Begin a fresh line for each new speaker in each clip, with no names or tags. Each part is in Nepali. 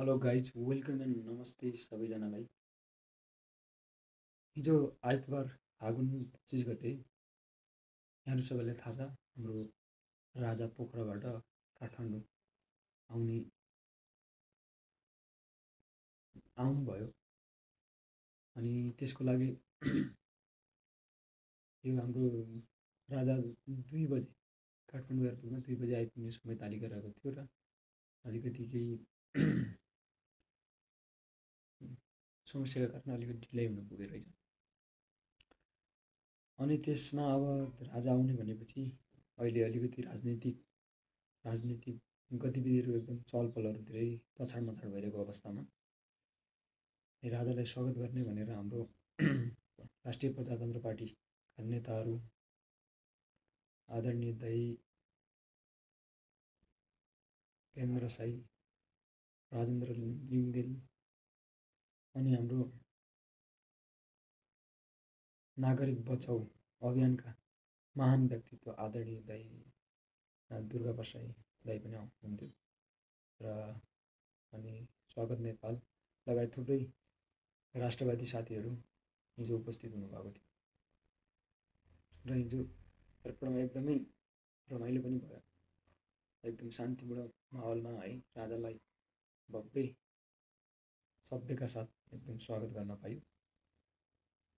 हेलो गाइज वेलकम एन्ड नमस्ते सबैजनालाई। हिजो आइतबार फागुन 25 गते यहाँहरू सबैलाई थाहा छ हाम्रो राजा पोखराबाट काठमाडौँ आउने आउनुभयो। अनि त्यसको लागि यो हाम्रो राजा 2 बजे काठमाडौँ एयरपोर्टमा 2 बजे आइपुग्ने समय तालिका रहेको थियो र अलिकति केही समस्याका कारण अलिकति ढिलाइ हुन पुगेको रहेछ। अनि त्यसमा अब राजा आउने भनेपछि अहिले अलिकति राजनीतिक गतिविधिहरू एकदम चहलपहलहरू धेरै तछाड मछाड भइरहेको अवस्थामा राजालाई स्वागत गर्ने भनेर हाम्रो राष्ट्रिय प्रजातन्त्र पार्टीका नेताहरू आदरणीय दाई केन्द्र साई राजेन्द्र लिङ्गदेन अनि हाम्रो नागरिक बचाउ अभियानका महान व्यक्तित्व आदरणीय दाई दुर्गा प्रसाई दाई पनि आउनुहुन्थ्यो र अनि स्वागत नेपाल लगायत थुप्रै राष्ट्रवादी साथीहरू हिजो उपस्थित हुनुभएको थियो र हिजो एयरपोर्टमा एकदमै रमाइलो पनि भयो। एकदम शान्तिपूर्ण माहौलमा है राजालाई भव्य सभ्यका साथ एकदम स्वागत गर्न पायो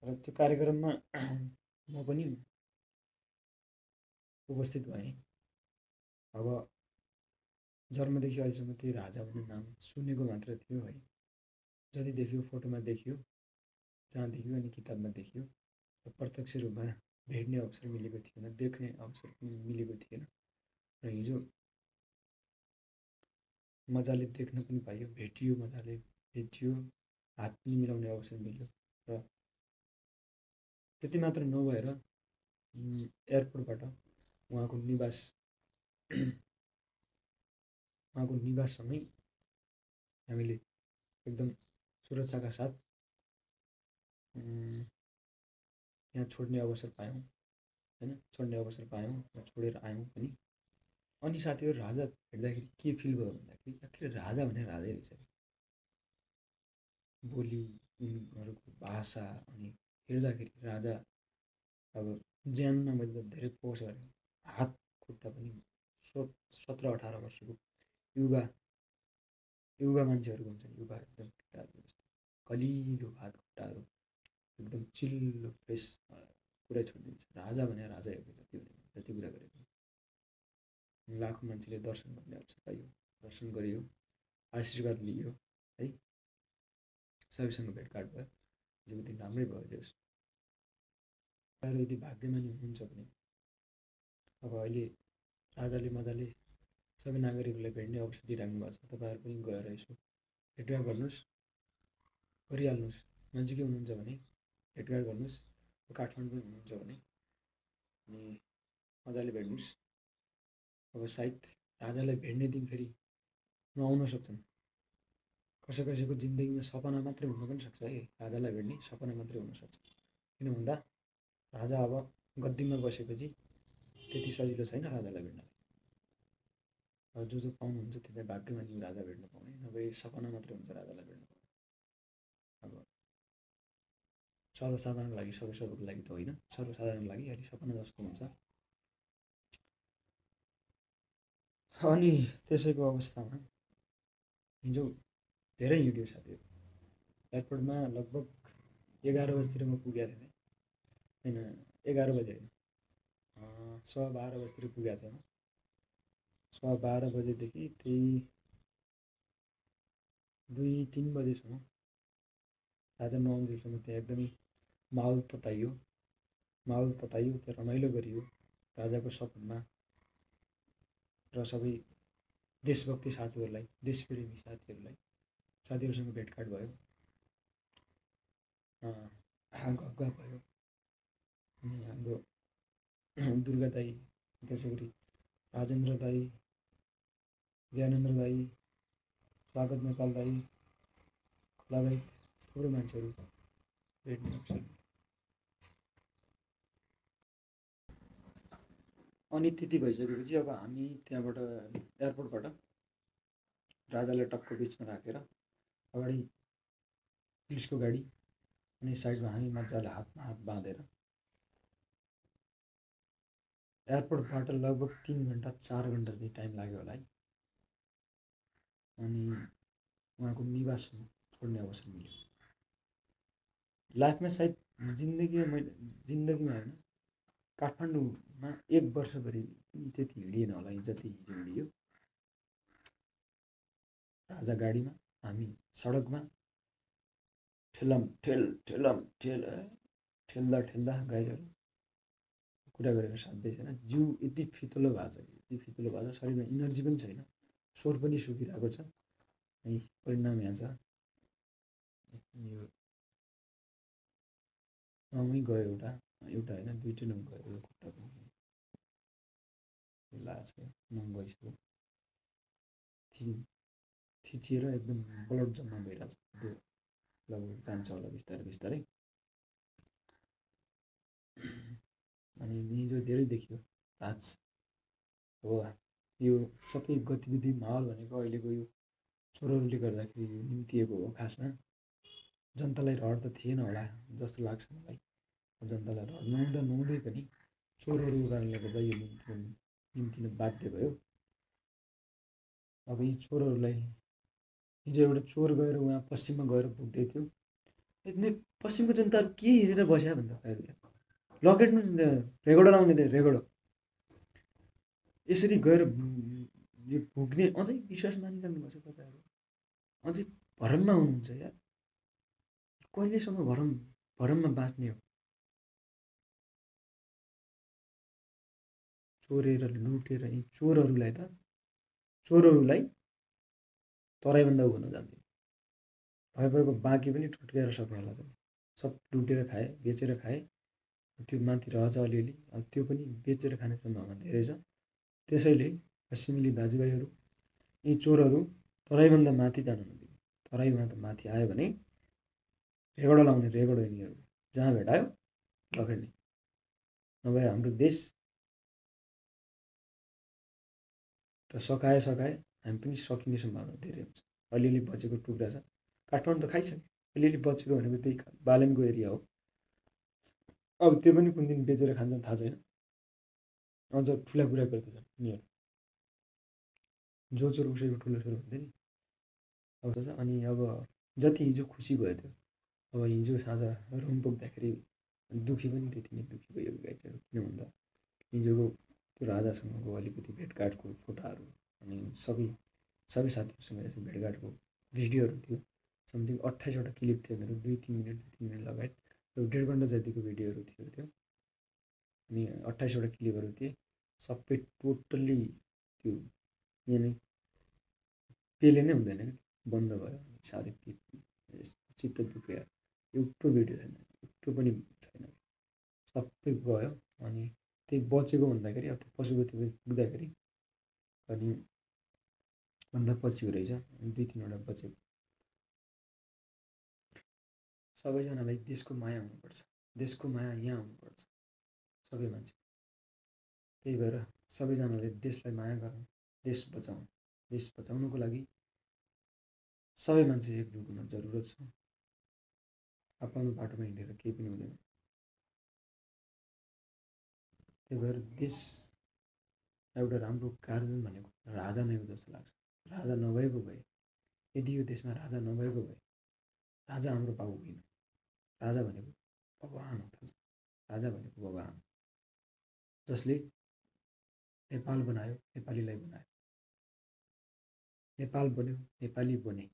र त्यो कार्यक्रममा म पनि उपस्थित भएँ। अब जन्मदेखि अहिलेसम्म त्यही राजा भन्ने नाम सुनेको मात्र थियो है, जति देखियो फोटोमा देखियो, जहाँ देखियो अनि किताबमा देखियो र प्रत्यक्ष रूपमा भेट्ने अवसर मिलेको थिएन, देख्ने अवसर मिलेको थिएन र हिजो मजाले देख्न पनि पाइयो, भेटियो, मजाले भेटियो, हात पनि मिलाउने अवसर मिल्यो र त्यति मात्र नभएर एयरपोर्टबाट उहाँको निवाससँगै हामीले एकदम सुरक्षाका साथ यहाँ छोड्ने अवसर पायौँ होइन, छोडेर आयौँ पनि। अनि साथीहरू राजा भेट्दाखेरि के फिल भयो भन्दाखेरि आखिर राजा भने राजै रहेछ। बोली, उनीहरूको भाषा अनि हेर्दाखेरि राजा अब ज्यानमा मैले धेरै पोस गरेँ, हात खुट्टा पनि 17-18 वर्षको युवा मान्छेहरूको हुन्छ नि, युवा एकदम केटाहरू जस्तो कलिलो हात खुट्टाहरू एकदम चिल्लो फ्रेस कुरा छोडिदिन्छ। राजा भने राजा हेर्दै जति कुरा गरेको लाखौँ मान्छेले दर्शन गर्ने अवसर पाइयो, दर्शन गरियो, आशीर्वाद लियो है, सबैसँग भेटघाट भयो। हिजोको दिन राम्रै भयो। जस यदि भाग्यमानी हुनुहुन्छ भने अब अहिले राजाले मजाले सबै नागरिकहरूलाई भेट्ने अवसर दिइराख्नु भएको छ। तपाईँहरू पनि गएर यसो भेटघाट गर्नुहोस्, गरिहाल्नुहोस्। नजिकै हुनुहुन्छ भने भेटघाट गर्नुहोस्, काठमाडौँमै हुनुहुन्छ भने अनि मजाले भेट्नुहोस्। अब सायद राजालाई भेट्ने दिन फेरि नआउन सक्छन्। कसैको जिन्दगीमा सपना मात्रै हुन पनि सक्छ है, राजालाई भेट्ने सपना मात्रै हुनसक्छ। किन भन्दा राजा अब गद्दीमा बसेपछि त्यति सजिलो छैन राजालाई भेट्नलाई। अब जो पाउनुहुन्छ त्यो चाहिँ भाग्यमानी राजा भेट्न पाउने, नभए सपना मात्रै हुन्छ राजालाई भेट्न पाउने। अब सर्वसाधारणको लागि सबैको लागि त होइन, सर्वसाधारणको लागि अलि सपना जस्तो हुन्छ। अनि त्यसैको अवस्थामा हिजो धेरै हिँड्यो साथीहरू। एयरपोर्टमा लगभग 11 बजीतिर म पुगेको थिएँ, होइन 11 बजे होइन, 12:15 बजीतिर पुगेको थिएँ। 12:15 बजेदेखि त्यही 2-3 बजेसम्म राजा नआउन्जेलसम्म त्यहाँ एकदमै माहौल तताइयो, त्यहाँ रमाइलो गरियो राजाको सपनमा र सबै देशभक्ति साथीहरूलाई, देशप्रेमी साथीहरूसँग भेटघाट भयो, गफ भयो। अनि हाम्रो दुर्गा दाई, त्यसै गरी राजेन्द्र दाई, ज्ञानेन्द्र दाई, स्वागत नेपाल दाई लगायत थुप्रो मान्छेहरू भेट्ने अवसर। अनि त्यति भइसकेपछि अब हामी त्यहाँबाट एयरपोर्टबाट राजालाई टक्क बिचमा राखेर अगाडि पुलिसको गाडी अनि साइडमा हामी मजाले हातमा हात बाँधेर एयरपोर्टबाट लगभग 3 घन्टा 4 घन्टा जति टाइम लाग्यो होला है। अनि उहाँको निवास छोड्ने अवसर मिल्यो। लाइफमा सायद जिन्दगीमा होइन, काठमाडौँमा 1 वर्षभरि त्यति हिँडिएन होला जति हिजो हिँडियो। राजा गाडीमा, हामी सडकमा ठेल्दा गाडीहरू कुरा गरेर साध्यै छैन। जिउ यति फितलो भएको छ, शरीरमा इनर्जी पनि छैन, स्वर पनि सुकिरहेको छ। है परिणाम यहाँ छ। यो नमै गयो एउटा होइन 2टै नङ गयो। यो खुट्टा पनि लाग्छ, नङ गइसक्यो, थिचिएर एकदम ब्लड जम्मा भइरहेछ। त्यो लगभग जान्छ होला बिस्तारै बिस्तारै। अनि हिजो धेरै देखियो राज हो। यो सबै गतिविधि माहौल भनेको अहिलेको यो चोरहरूले गर्दाखेरि यो निम्तिएको हो। खासमा जनतालाई रहर त थिएन होला जस्तो लाग्छ मलाई। जनतालाई रहर नहुँदै पनि चोरहरूको कारणले गर्दा यो निम्तिन बाध्य भयो। अब यी चोरहरूलाई हिजो एउटा चोर गएर उहाँ पश्चिममा गएर पुग्दै थियो। पश्चिमको जनताहरू के हेरेर बस्या भन्दा लकेटमा रेगोडो लाउने रेगोडो यसरी गएर यो पुग्ने अझै विश्वास मानिराख्नुपर्छ। तपाईँहरू अझै भरममा हुनुहुन्छ यार। कहिलेसम्म भरममा बाँच्ने हो? चोरेर लुटेर यी चोरहरूलाई तराईभन्दा उ भन्न जान्दैन। भएको बाँकी पनि ठुट्काएर सक्ने होला। सब लुटेर खाए, बेचेर खाए। त्यो माथि रहेछ अलिअलि, त्यो पनि बेचेर खाने सम्भावना धेरै छ। त्यसैले पश्चिमेली दाजुभाइहरू, यी चोरहरू तराईभन्दा माथि जान नदिनु। तराईमा त माथि आयो भने रेगडो लाउने रेगडो यिनीहरू जहाँ भेटायो लखेड्ने। नभए हाम्रो देश त सकाए हामी पनि सकिने सम्भावना धेरै हुन्छ। अलिअलि बचेको टुक्रा छ। काठमाडौँ त खाइसक्यो। अलिअलि बचेको भनेको त्यही बालेनको एरिया हो। अब त्यो पनि कुन दिन बेचेर खान्छन् थाहा छैन। अझ ठुला कुरा गर्दैछन् यिनीहरू। जो चोर उसैको ठुलो चोर हुन्थ्यो नि। अब अनि अब जति हिजो खुसी भयो त्यो अब हिजो साँझ रुम पुग्दाखेरि दुःखी पनि त्यति नै दुःखी भयो गाइजहरू। किन भन्दा हिजोको त्यो राजासँगको अलिकति भेटघाटको फोटाहरू अनि सबै साथीहरूसँग यसो भेटघाटको भिडियोहरू थियो। समथिङ 28वटा क्लिप थियो मेरो, 2-3 मिनट लगायत 1.5 घन्टा जतिको भिडियोहरू थियो त्यो। अनि 28वटा क्लिपहरू थिए। सबै टोटल्ली त्यो यहाँ पेले नै हुँदैन कि बन्द भयो। साह्रै चित्त दुख्यो। एउटा भिडियो छैन, एउटा पनि छैन, सबै गयो। अनि त्यही बचेको भन्दाखेरि अब त्यो पशुपति पुग्दाखेरि अनि भन्दा पछिको रहेछ 2-3वटा बचेको। सबैजनालाई देशको माया हुनुपर्छ, देशको माया यहाँ हुनुपर्छ सबै मान्छे। त्यही भएर सबैजनाले देशलाई माया गरौँ, देश बचाउँ। देश बचाउनको लागि सबै मान्छे एकजुट हुन जरुरत छ। आफ्नो बाटोमा हिँडेर केही पनि हुँदैन। त्यही भएर देश एउटा राम्रो गार्जियन भनेको राजा नै हो जस्तो लाग्छ। राजा नभएको भए, यदि यो देशमा राजा नभएको भए, राजा हाम्रो बाबु होइन। राजा भनेको भगवान हो। राजा भनेको भगवान जसले नेपाल बनायो, नेपालीलाई बनायो। नेपाल बन्यो, नेपाली बने।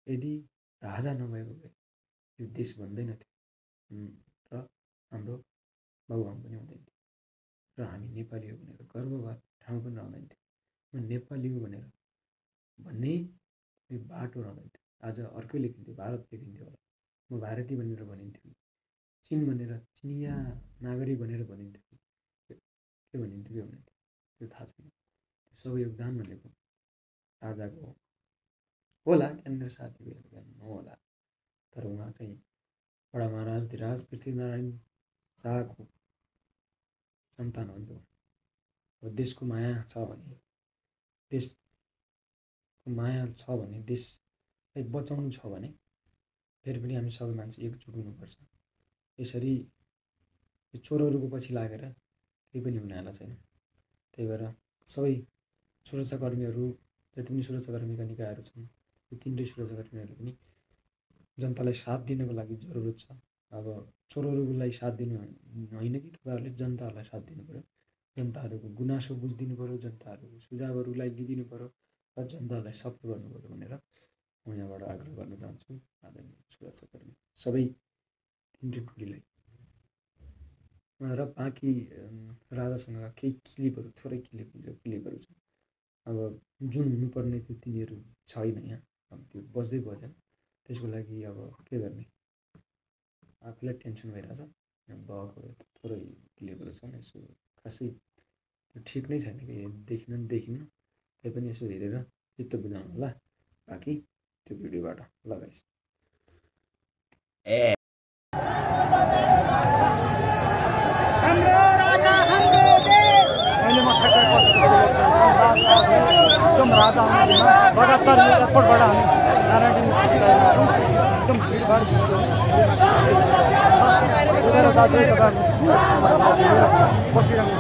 यदि राजा नभएको भए यो देश बन्दैन थियो र हाम्रो बाबुआमा पनि हुँदैन थियो र हामी नेपाली हो भनेर गर्व गर्ने ठाउँ पनि रहँदैन थियो। म नेपाली हो भनेर भन्ने बाटो रहँदैन थियो। आज अर्कै लेखिन्थ्यो, भारत लेखिन्थ्यो होला। म भारतीय भनेर भनिन्थ्यो, चिन भनेर चिनिया नागरिक भनेर भनिन्थ्यो, के भनिन्थ्यो के भनिन्थ्यो त्यो थाहा छैन। त्यो सबै योगदान भनेको राजाको होला, त्यहाँनिर साथीको योगदान नहोला। तर उहाँ चाहिँ बडा महाराज धिराज पृथ्वीनारायण शाहको सन्तान हो नि त। अब देशको माया छ भने, देशको माया छ भने देशलाई बचाउनु छ भने फेरि पनि हामी सबै मान्छे एकजुट हुनुपर्छ। यसरी चोरहरूको पछि लागेर केही पनि हुनेवाला छैन। त्यही भएर सबै सुरक्षाकर्मीहरू जति पनि सुरक्षाकर्मीका निकायहरू छन् यो तिनटै सुरक्षाकर्मीहरू पनि जनतालाई साथ दिनको लागि जरुरत छ। अब चोरहरूको लागि साथ दिनु होइन कि तपाईँहरूले जनताहरूलाई साथ दिनु पऱ्यो, जनताहरूको गुनासो बुझिदिनु पऱ्यो, जनताहरूको सुझावहरूलाई लिइदिनु पऱ्यो र जनतालाई सफल गर्नु पऱ्यो भनेर म यहाँबाट आग्रह गर्न चाहन्छु। आदरणीय सुरक्षाकर्मी सबै तिनटै टोलीलाई र बाँकी राजासँग केही क्लिपहरू थोरै क्लिपहरू छन्। अब जुन हुनुपर्ने त्यो तिनीहरू छैन यहाँ, अब त्यो बस्दै बजेन। त्यसको लागि अब के गर्ने, आफूलाई टेन्सन भइरहेछ। भएको थोरै क्लिपहरू छन्, यसो खासै त्यो ठिक नै छैन कि देखिन्न। त्यही पनि यसो हेरेर चित्त बुझाउनु होला। बाँकी त्यो भिडियोबाट लगाइस्
एकदम राजा लगातार एयरपोर्टबाट हामी नारायण एकदम भिडभाड बसिरहनु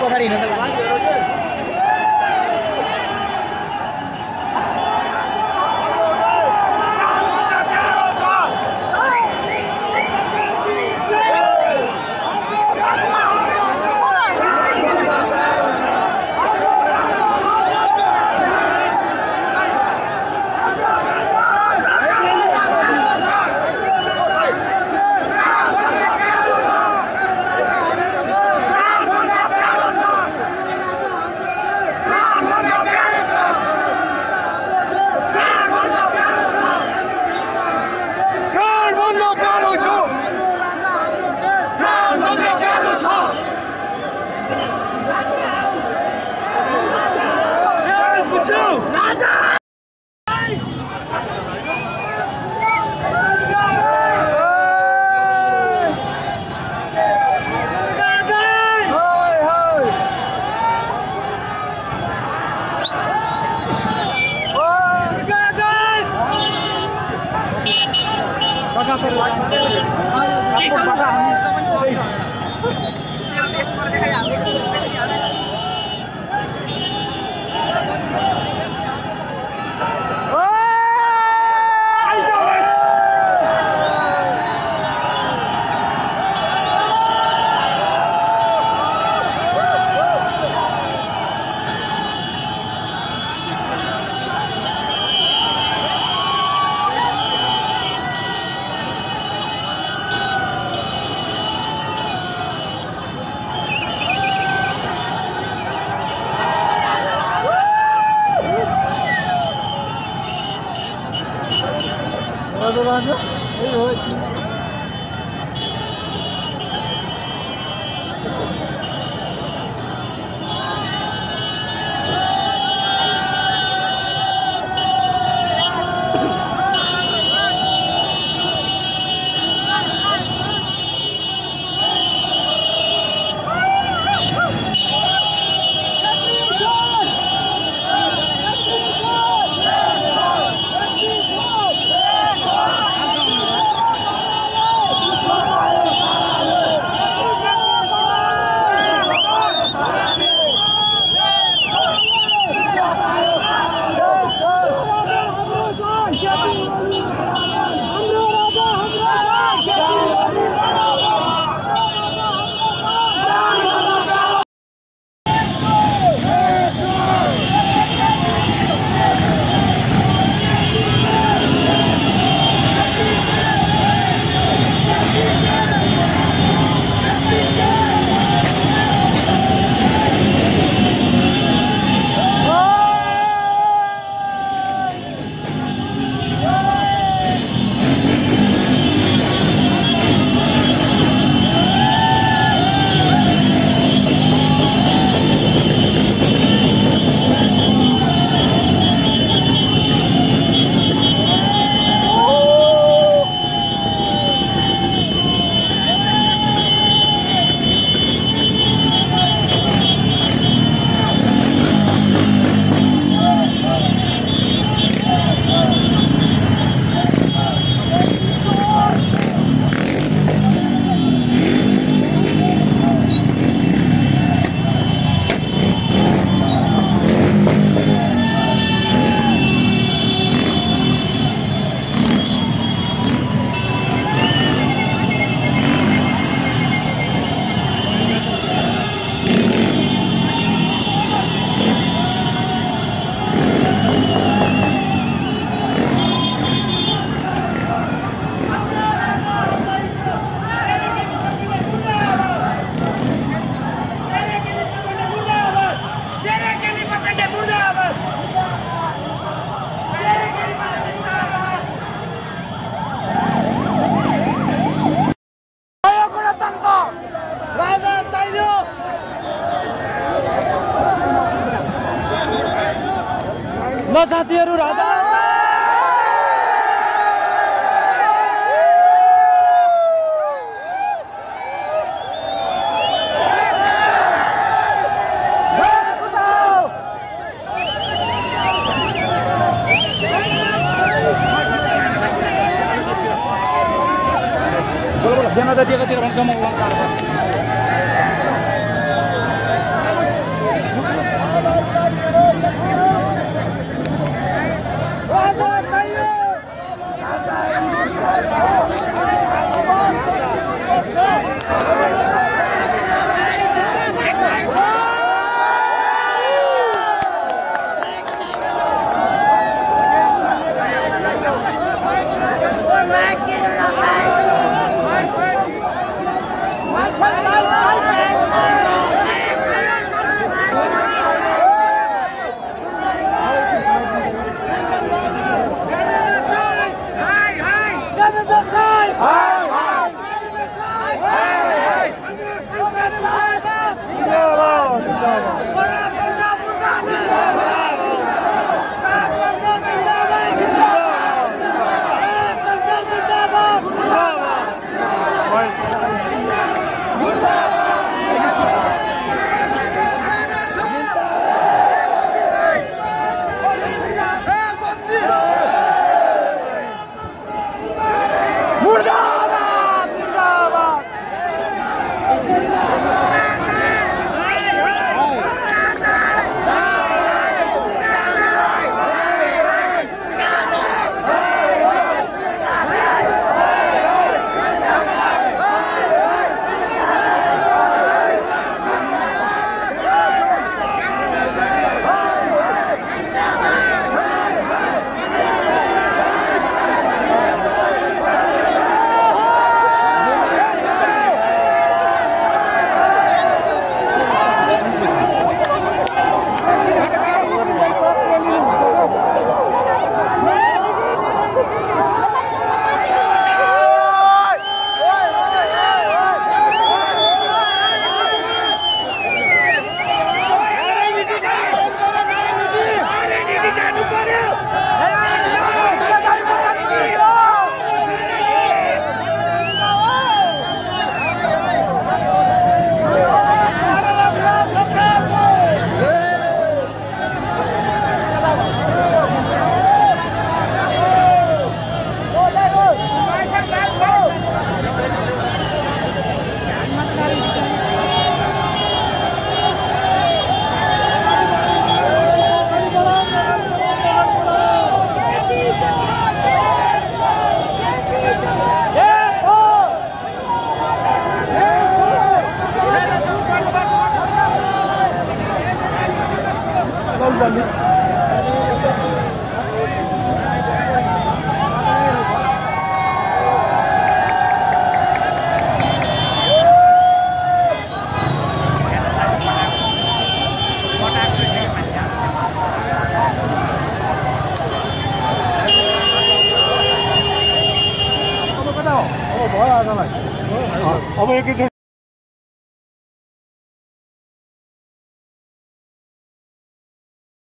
पछाडि हिँड्नु त ल साथीहरु राजा सेना जातिका तिर भन्छ म
भयो आजलाई अब एकैचोटि